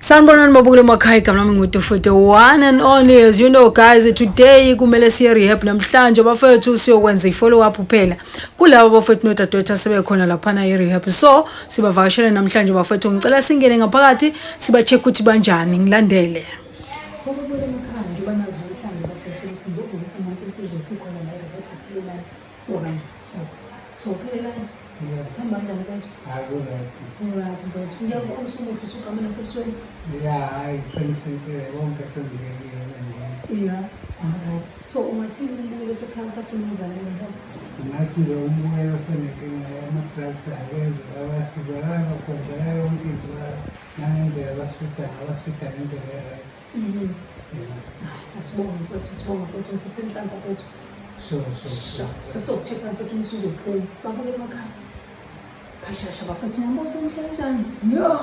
Sanibonani babukele emakhaya, igama lami nguTufuti, one and only. As you know guys, today kumele siye rehab namhlanje bafethu, siyokwenza i-follow up phela kulabo bafethu nodadewethu asebekhona laphana e-rehab. So sibavakashele namhlanje bafethu, ngicela singene ngaphakathi siba-check ukuthi banjani, ngilandele. So babukele emakhaya, njengoba nazi namhlanje bafethu ukuthi ngizobhizitha nansi insizwa sikhona la e-rehab, Phelelani okanye so. So Phelelani, Yeah. hamba kanjani mfethu? Hayi, ku-right. Alright mfethu, ngiyakubona usumuhle usuqame nasebusweni. Ya, hayi, sengishintshe konke, sengiyekile bengibona. Yeah. Alright. So ungathini umbukelo osekhaya usafuna ukuzalela rehab? Ngathi nje umbukelo osenenkinga yama-drugs akeze, bayasizakala, kwenzeka yonke into la nangendlela abasifida, abasifida ngendlela e-right. Yeah. Asibonge mfethu, asibonge mfethu, ngifisa inhlanhla mfethu. Sure. Sesizoku-check-a mfethu uma usuzophuma. Babukele emakhaya. Phashasha bafethu, ngiyabona semuhle kanjani. Yo.